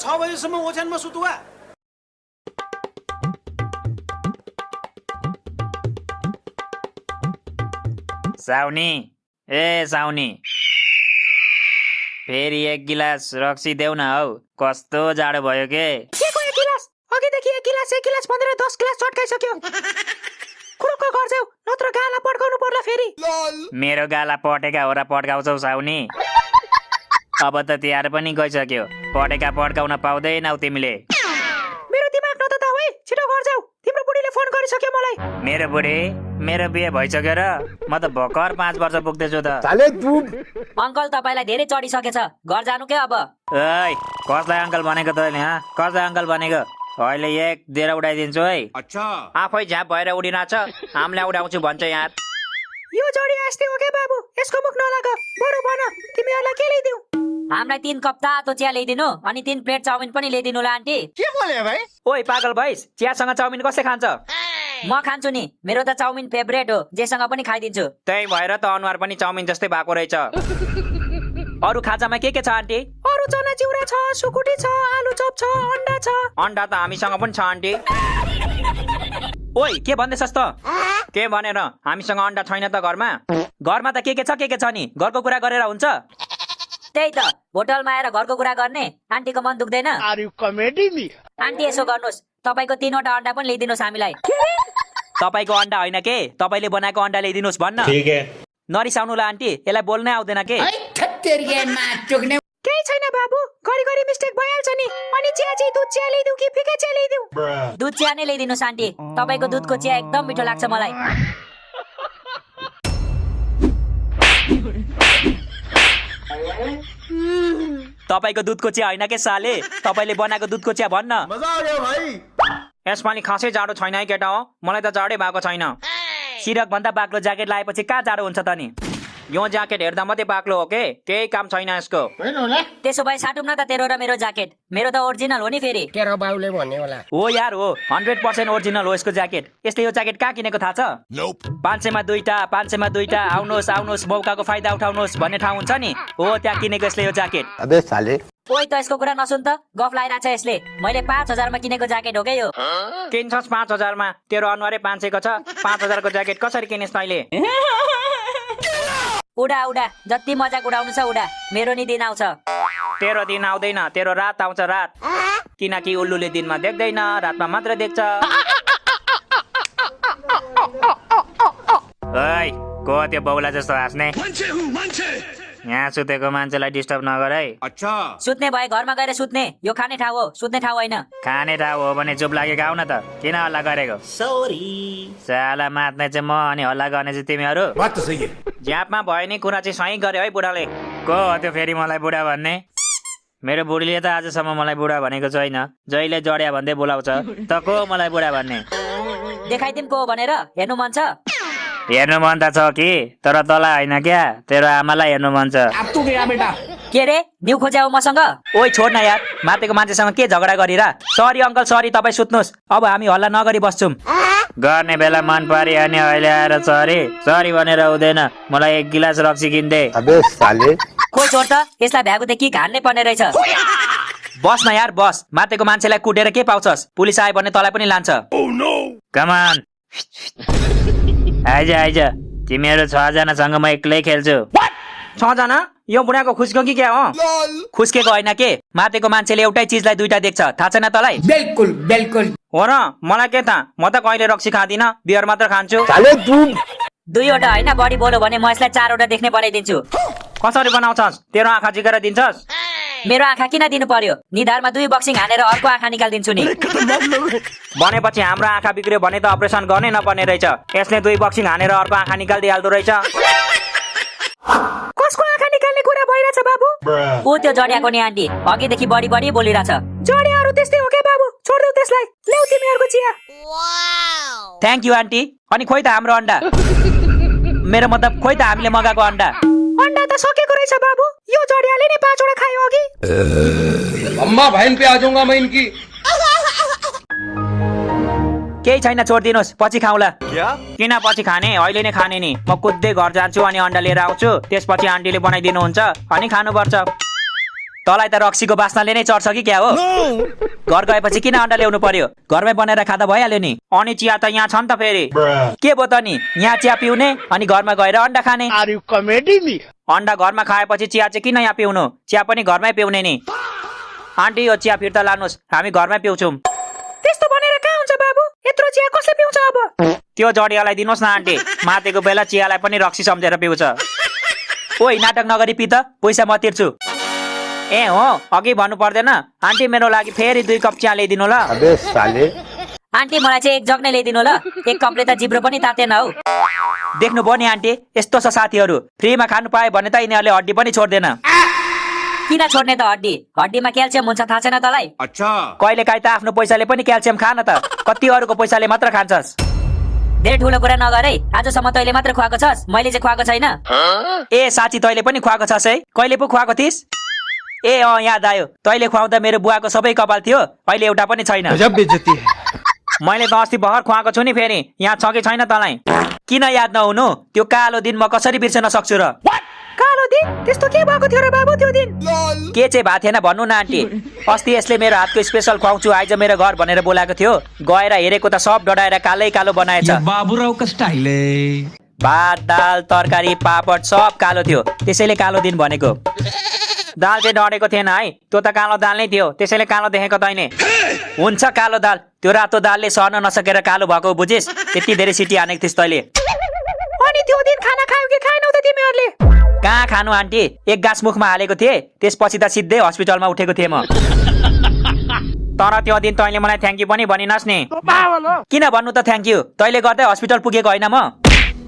6 बजेसम्म ओछ्यानमा सुतुवा। साउनी, ए साउनी, फेरि एक गिलास रक्सी देऊ न हौ, कस्तो जाडो भयो के। केको एक गिलास? अघिदेखि एक गिलास भनेर 10 गिलास चट्काइसक्यो। कुरुक्क घर जाऊ, नत्र गाला पड्काउनु पर्ला फेरि। मेरो गाला पटेका हो र पड्काउँछौ साउनी? अब त तिहार पनि गइसक्यो, पटेका पड्काउन पाउँदैनौ तिमीले। मेरो दिमाग नतताऊ है, छिटो घर जाऊ। तिम्रो बुढीले फोन गरिसक्यो मलाई। मेरो बुढी? मेरो बिहे भइसक्यो र? म त भर्खर 5 वर्ष पुग्दैछु त। अंकल तपाईलाई धेरै चढिसकेछ, घर जानु के अब? ओइ, कसलाई अङ्कल भनेको तैँले? कसलाई अङ्कल भनेको? अहिले एक दिएर उडाइदिन्छु है। अच्छा, आफै झ्याप भएर उडिरहेछ, हामीलाई उडाउँछु भन्छ यार। यो जडी आस्ते हो के बाबु? यसको मुख नलाग। बरु भन, तिमीहरूलाई के ल्याइदिऊ? हामीलाई 3 कप तातो चिया ल्याइदिनु अनि 3 प्लेट चाउमिन पनि ल्याइदिनु ल आन्टी। के बोले भाइ? ओइ पागल भइस, चियासँग चाउमिन कसले खान्छ? म खान्छु नि, मेरो त चाउमिन फेभरेट हो, जेसँग पनि खाइदिन्छु। त्यही भएर त अनुहार पनि चाउमिन जस्तै भएको रहेछ। अरु खाजामा के छ आन्टी? अरु चना चिउरा छ, सुकुटी छ, आलु चप छ, अन्डा छ। अन्डा त हामीसँग पनि छ आन्टी। ओइ के भन्दैछस् त? के भनेर? हामीसँग अन्डा छैन त घरमा? घरमा त के छ नि? घरको कुरा गरेर हुन्छ? त्यही त, होटलमा आएर घरको कुरा गर्ने आन्टीको मन दुख्दैन? Are you comedy me? Aunty यसो गर्नुहोस्, तपाईको 3वटा अन्डा पनि ल्याइदिनुहोस् हामीलाई। तपाईको अन्डा होइन के, तपाईले बनाएको अन्डा ल्याइदिनुहोस् भन्न। नरिसाउनु ल आन्टी, यसलाई बोल्नै आउँदैन के? केही छैन बाबु, घरि मिस्टेक भइहाल्छ नि। अनि चिया चाहिँ दुध चिया ल्याइदिऊ कि फिका चिया ल्याइदिऊ? दुध चिया नै ल्याइदिनुहोस् आन्टी, तपाईको दुधको चिया एकदम मिठो लाग्छ मलाई। तपाईको दुधको चिया होइन के साले, तपाईले बनाएको दुधको चिया भन्न। मजा आयो भाइ। यसमा नि खासै जाडो छैन है केटा हो, मलाई त जाडै भएको छैन। सिरक भन्दा बाक्लो ज्याकेट लगाएपछि कहाँ जाडो हुन्छ त नि? यो ज्याकेट हेर्दा मात्रै बाक्लो हो के, केही काम छैन यसको। त्यसो भए साटौँ न त तेरो र मेरो ज्याकेट, मेरो त ओरिजिनल हो नि फेरि। तेरो बाउले भन्ने होला। हो यार हो, 100% ओरिजिनल हो यसको ज्याकेट। यसले यो ज्याकेट कहाँ किनेको थाहा छ? 500 मा 2टा, आउनुहोस् मौकाको फाइदा उठाउनुहोस् भन्ने ठाउँ हुन्छ नि, हो त्यहाँ किनेको यसले यो ज्याकेट। अबे साले, ओइ त यसको कुरा नसुन त, गफ लागिरहेछ यसले। मैले 5000 मा किनेको ज्याकेट हो के यो? किन्छस् 5000 मा? तेरो अनुहारै 500 को छ, 5000 को ज्याकेट कसरी किनिस् तैँले? उडा जति मजाक उडाउनु छ उडा, मेरो नि दिन आउँछ। तेरो दिन आउँदैन, तेरो रात आउँछ रात। किनकि उल्लुले दिनमा देख्दैन, रातमा मात्र देख्छ। ओइ, को त्यो बौला जस्तो हाँस्ने? यहाँ सुतेको मान्छेलाई डिस्टर्ब नगर है। अच्छा, सुत्ने भए घरमा गएर सुत्ने, यो खाने ठाउँ हो, सुत्ने ठाउँ होइन। खाने ठाउँ हो भने चुप लागेको आउ न त, किन हल्ला गरेको? साला मात्ने चाहिँ म अनि हल्ला गर्ने चाहिँ तिमीहरू? बात त सही है। ज्यापमा भयो नि कुरा चाहिँ सही गर्यो है बुढाले। को हो त्यो फेरि मलाई बुढा भन्ने? मेरो बुढीले त आजसम्म मलाई बुढा भनेको छैन, जहिले जड्या भन्दै बोलाउँछ। त को मलाई बुढा भन्ने? देखाइदिउँ को भनेर, हेर्नु मन छ? हेर्नु मन त छ कि, तर तँलाई होइन क्या, तेरो आमालाई हेर्नु मन छ। के रे, न्यु खोज्याउ मसँग? ओइ छोड न यार, मातेको मान्छेसँग के झगडा गरिरा? सरी अङ्कल सरी, तपाईँ सुत्नुहोस्, अब हामी हल्ला नगरी बस्छौँ। गर्ने बेला मन पर्यो अनि अहिले आएर सरी भनेर हुँदैन। मलाई 1 गिलास रक्सी किन्दे। अबे साले, खोइ छोड त, यसलाई भ्यागु त के घान्ने पर्ने रहेछ। बस न यार बस, मातेको मान्छेलाई कुटेर के पाउँछस्? पुलिस आयो भने तँलाई पनि लान्छ। कमान आइज, तिमीहरू 6 जनासँग म एक्लै खेल्छु। 6 जना? यो बुढाको खुस्को कि क्या हो? खुस्केको होइन के, मातेको मान्छेले एउटै चिजलाई 2टा देख्छ, थाहा छैन तँलाई? बिल्कुल हो र, मलाई के थाहा, म त कहिले रक्सी खाँदिन, बियर मात्र खान्छु। साले तू 2वटा होइन, बढी बोल्यो भने म यसलाई 4वटा देख्ने बनाइदिन्छु। कसरी बनाउँछस्? तेरो आँखा जिकेर दिन्छस्? मेरो आँखा किन दिनु पर्यो? निधारमा 2 बक्सिङ हानेर अर्को आँखा निकालिदिन्छु नि। भनेपछि हाम्रो आँखा बिग्रियो भने त अपरेसन गर्नै नपर्ने रहेछ। यसले 2 बक्सिङ हानेर अर्को आँखा निकालिदिइहाल्दो रहेछ। कसको आँखा निकाल्ने कुरा भइरहेछ बाबु? ऊ त्यो जडियाको नि आन्टी, अघिदेखि बढी बोलिरहेछ। जडियाहरू त्यस्तै हो के बाबु? छोड्देऊ त्यसलाई, ल्याऊ तिमीहरूको चिया। Thank you aunty. अनि खोइ त हाम्रो अन्डा? मेरो मतलब खोइ त हामीले मगाएको अन्डा? अन्डा त सकेको रहेछ बाबु, यो जडियाले नि 5वटा खायो अघि। अम्मा बहन पे आ जाऊंगा मैं इनकी। केही छैन, छोडिदिनुहोस्, पछि खाउँला। किन पछि खाने? अहिले नै खाने नि। म कुद्दै घर जान्छु अनि अन्डा लिएर आउँछु, त्यसपछि आन्टीले बनाइदिनुहुन्छ अनि खानुपर्छ। तँलाई त रक्सीको बास्नाले नै चढ्छ कि क्या हो घर गएपछि किन अन्डा ल्याउनु पर्यो घरमै बनाएर खाँदा भइहाल्यो नि अनि चिया त यहाँ छ नि त फेरि के भयो त नि यहाँ चिया पिउने अनि घरमा गएर अन्डा खाने आर यू कॉमेडी मी अन्डा घरमा खाएपछि चिया चाहिँ किन यहाँ पिउनु चिया पनि घरमै पिउने नि आन्टी यो चिया फिर्ता लानुहोस् हामी घरमै पिउँछौँ त्यस्तो भनेर कहाँ हुन्छ बाबु यत्रो चिया कसले पिउँछ अब त्यो जडियालाई दिनुहोस् न आन्टी मातेको बेला चियालाई पनि रक्सी सम्झेर पिउँछ ओइ नाटक नगरी पि त पैसा म तिर्छु ए हो अघि भन्नु पर्दैन आन्टी मेरो लागि फेरि 2 कप चिया ल्याइदिनु ल अबे साले आन्टी मलाई चाहिँ 1 जग नै ल्याइदिनु ल 1 कपले त जिब्रो पनि तातेन हौ देख्नु भयो नि आन्टी यस्तो छ साथीहरू फ्रीमा खानु पाए भने त यिनीहरूले हड्डी पनि छोड्दैन किन छोड्ने त हड्डीमा क्याल्सियम हुन्छ थाहा छैन तँलाई कहिले काहीँ त आफ्नो पैसाले पनि क्याल्सियम खान त कति अरूको पैसाले मात्र खान्छस् धेरै ठुलो कुरा नगर है आजसम्म तैँले मात्र खुवाएको छस् मैले चाहिँ खुवाएको छैन ए साँची तैँले पनि खुवाएको छस् है कहिले पो खुवाएको थिइस् ए अँ याद आयो तैँले खुवाउँदा मेरो बुवाको सबै कपाल थियो अहिले एउटा पनि छैन मैले त अस्ति भर्खर खुवाएको छु नि फेरि यहाँ छ कि छैन तँलाई किन याद नहुनु त्यो कालो दिन म कसरी बिर्सन सक्छु र कालो दिन त्यस्तो के भएको थियो र बाबु त्यो दिन के चाहिँ भएको थिएन भन्नु न आन्टी अस्ति यसले मेरो हातको स्पेसल खुवाउँछु आइज मेरो घर भनेर बोलाएको थियो गएर हेरेको त सब डढाएर कालै कालो बनाएछ बाबुरावको स्टाइल भात दाल तरकारी पापड सब कालो थियो त्यसैले कालो दिन भनेको दाल चाहिँ डढेको थिएन है त्यो त कालो दाल नै थियो त्यसैले कालो देखेको तैँले हुन्छ कालो दाल त्यो रातो दालले सहन नसकेर कालो भएको बुझिस् त्यति धेरै सिटी हानेको थिइस् तैँले अनि त्यो दिन खाना खायौ कि खाएनौ त तिमीहरूले कहाँ खानु आन्टी एक गाँस मुखमा हालेको थिएँ त्यसपछि त सिधै हस्पिटलमा उठेको थिएँ म तर त्यो दिन तैँले मलाई थ्याङ्क यू पनि भनिनस् नि किन भन्नु त थ्याङ्क यू तैँले गर्दै हस्पिटल पुगेको होइन म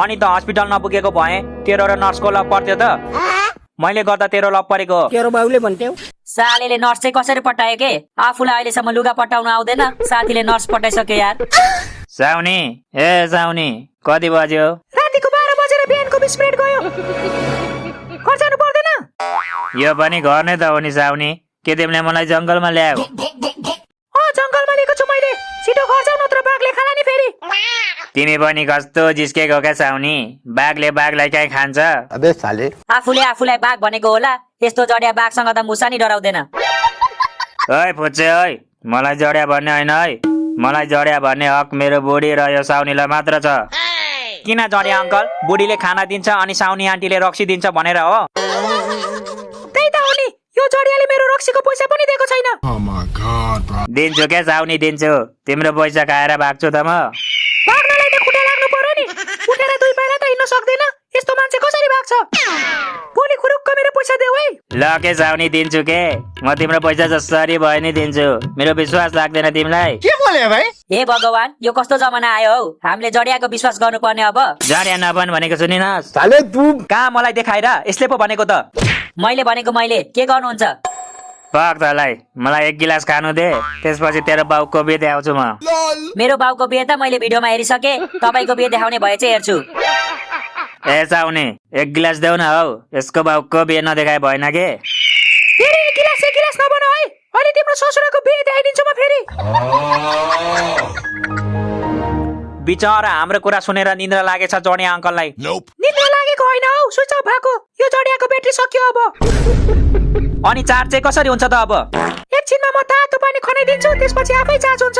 अनि त हस्पिटल नपुगेको भए तेरो र नर्सको लभ पर्थ्यो त मैले गर्दा तेरो लभ परेको तेरो बाउले भन्थ्यौ सालेले नर्स चाहिँ कसरी पटायो के आफूलाई अहिलेसम्म लुगा पटाउन आउँदैन साथीले नर्स पटाइसक्यो यार साउनी ए साउनी कति बज्यो रातिको 12 बजेर बिहानको 20 मिनेट गयो घर जानु पर्दैन यो पनि घर नै त हो नि साउनी के तिमीले मलाई जंगलमा ल्यायो जंगलमा लिएको छु मैले छिटो घर जाऊ नत्र बाघले खाला नि फेरि तिमी पनि कस्तो जिस्केको क्या साउनी बाघले बाघलाई कहीँ खान्छ अबे साले आफूले आफूलाई बाघ भनेको होला यस्तो जडिया बाघसँग त मुसा नि डराउँदैन ओइ फुच्चे ओइ मलाई जड्या भन्ने होइन है मलाई जड्या भन्ने हक मेरो बुढी र यो साउनीलाई मात्र छ किन जड्या अङ्कल बुढीले खाना दिन्छ अनि साउनी आन्टीले रक्सी दिन्छ भनेर हो त्यही त हो नि यो जडियाले मेरो रक्सीको पैसा पनि दिएको छैन दिन्छु क्या साउनी दिन्छु तिम्रो पैसा खाएर भाग्छु त म भाग्नलाई त खुट्टा लाग्नु पर्यो नि उठेर 2 पाइला त हिँड्न सक्दैन यस्तो मान्छे कसरी भाग्छ भोलि खुरुक्क मेरो पैसा देऊ है ल के साउनी दिन्छु के म तिम्रो पैसा जसरी भए नि दिन्छु मेरो विश्वास लाग्दैन तिमीलाई के बोले भाइ हे भगवान यो कस्तो जमाना आयो हौ हामीले जडियाको विश्वास गर्नुपर्ने अब जड्या नभन भनेको सुनिनस् साले तू कहाँ मलाई देखाएर यसले पो भनेको त मैले भनेको मैले के गर्नुहुन्छ पक तलाई मलाई 1 गिलास खानु दे त्यसपछि तेरो बाउको बिहे देखाउँछु म मेरो बाउको बिहे त मैले भिडियोमा हेरिसके तपाईको बिहे देखाउने भए चाहिँ हेर्छु ए साउनी 1 गिलास देऊ न हौ यसको बाउको बिहे नदेखाए भएन के फेरि एक गिलास नबनाऊ है अहिले तिम्रो ससुराको बिहे देखाइदिन्छु म फेरि बिचरा हाम्रो कुरा सुनेर निन्द्रा लागेछ जडिया अङ्कललाई निद्रा लागेको होइन हौ स्विच अफ भएको यो जडियाको ब्याट्री सकियो अब अनि चार्ज चाहिँ कसरी हुन्छ त अब एकछिनमा म तातो पानी खनाइदिन्छु त्यसपछि आफै चार्ज हुन्छ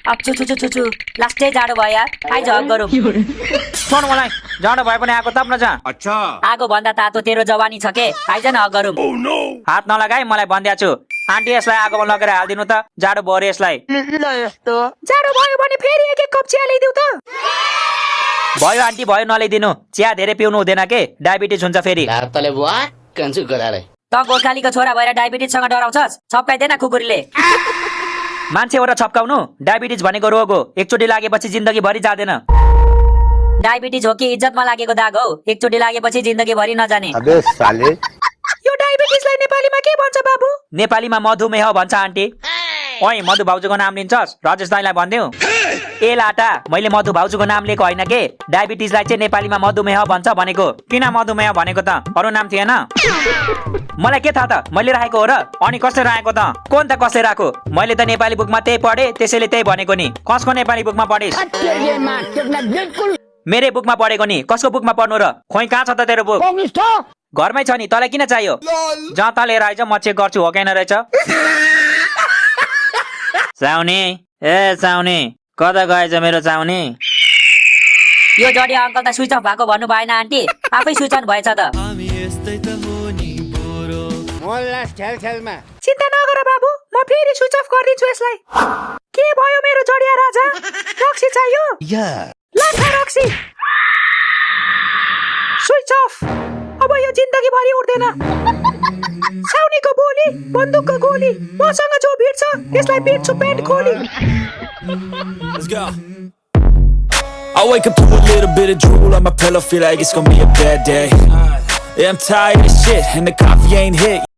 अब छु लास्टै जाडो भयो यार आइज हक गरौँ छोड मलाई जाडो भए पनि आएको तप्न जा आगो भन्दा तातो तेरो जवानी छ के आइज न हक गरौँ हात नलगाई मलाई भन्दिया छु आन्टी यसलाई आगोमा लगेर हालिदिनु त जाडो भयो रे यसलाई जाडो भयो भने फेरि एक कप चिया ल्याइदिउ त भयो आन्टी भयो नल्याइदिनु चिया धेरै पिउनु हुँदैन के डायबिटिज हुन्छ फेरि तले बुवा कान्छु गरारे त गोर्खालीको छोरा भएर डायबिटिजसँग डराउँछस् छप्काइदेन कुकुरले मान्छे एउटा छप्काउनु डायबिटिज भनेको रोग हो एकचोटि लागेपछि जिन्दगी भरि जाँदैन डायबिटिज हो कि इज्जतमा लागेको दाग हो एकचोटि लागेपछि जिन्दगी भरि नजाने अबे साले यो डायबिटिजलाई नेपालीमा के भन्छ बाबु नेपालीमा मधुमेह भन्छ आन्टी ओइ मधु भाउजूको नाम लिन्छस् राजेश दाइलाई भन्देऊ ए लाटा मैले मधु भाउजूको नाम लिएको होइन के डायबिटिजलाई चाहिँ नेपालीमा मधुमेह भन्छ भनेको किन मधुमेह भनेको त अरू नाम थिएन मलाई के थाहा त मैले राखेको हो र अनि कसले राखेको त कोन त कसले राखो मैले त नेपाली बुकमा त्यही पढे त्यसैले त्यही भनेको नि कसको नेपाली बुकमा पढिस् मेरै बुकमा पढेको नि कसको बुकमा पढ्नु र खोइ कहाँ छ त तेरो बुक घरमै छ नि तँलाई किन चाहियो जता लिएर आइज म चेक गर्छु हो कैन रहेछ साउनी ए साउनी कता गएछ मेरो साउनी यो जडिया अङ्कल त स्विच अफ भएको भन्नु भएन आन्टी आफै स्विच अन भएछ त मोल्ला खेल खेलमा चिन्ता नगर बाबु म फेरि स्विच अफ गरिदिन्छु यसलाई के भयो मेरो जडिया राजा रक्सी चाहियो लाथा रक्सी स्विच अफ अब यो जिन्दगी भरि उड्दैन साउनीको बोली बन्दुकको गोली मसँग जो भिड्छ त्यसलाई पिट्छु पेन्ट खोली Let's go. I wake up to a little bit of drool on my pillow, feel like it's gonna be a bad day. Yeah, I'm tired of shit, and the coffee ain't hit.